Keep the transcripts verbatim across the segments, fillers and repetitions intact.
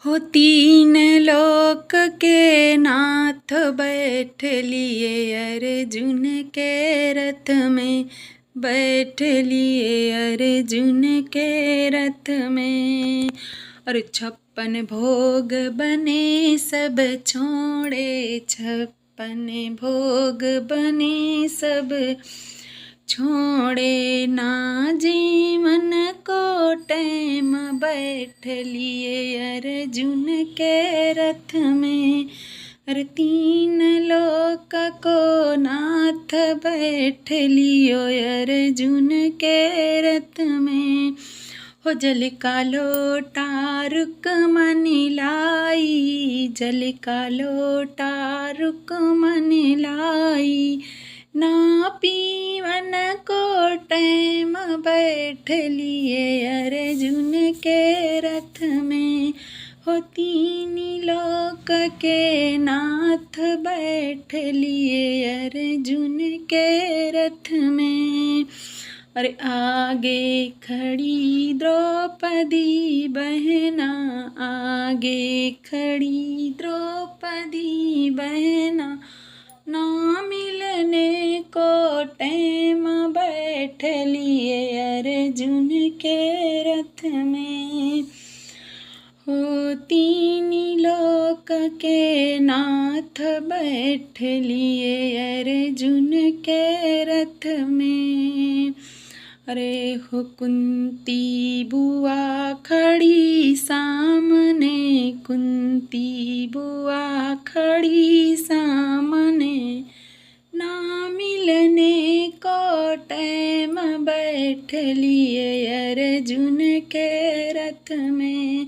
हो तीन लोक के नाथ बैठलिए अर्जुन के रथ में, बैठलिए अर्जुन के रथ में। और छप्पन भोग बने सब छोड़े, छप्पन भोग बने सब छोड़े ना जीवन को टैम, बैठलिए अर्जुन के रथ में। अरे तीन लोक को नाथ बैठलियो अर्जुन के रथ में। हो जल का लोटा रुक्मणी लाई, जल का लोटा रुक्मणी लाई, ना पीवन को टैम बैठलिए अर्जुन के रथ में। हो तीन लोक के नाथ बैठलिए अर्जुन के रथ में। अरे आगे खड़ी द्रौपदी बहना, आगे खड़ी द्रौपदी बहना, ना मिलने को टैम बैठलिए अर्जुन के रथ में। हो तीन लोक के नाथ बैठलिए अर्जुन के रथ में। अरे हो कुंती बुआ खड़ी सामने, कुंती बुआ खड़ी सामने, ना मिलने को टैम बैठलिए अर्जुन के रथ में।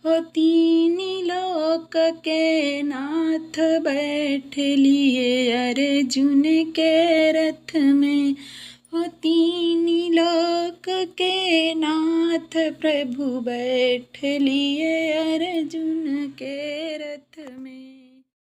हो तीन लोक के नाथ बैठलिए अर्जुन के रथ में। हो तीन लोक के नाथ प्रभु बैठलिए अर्जुन के रथ में।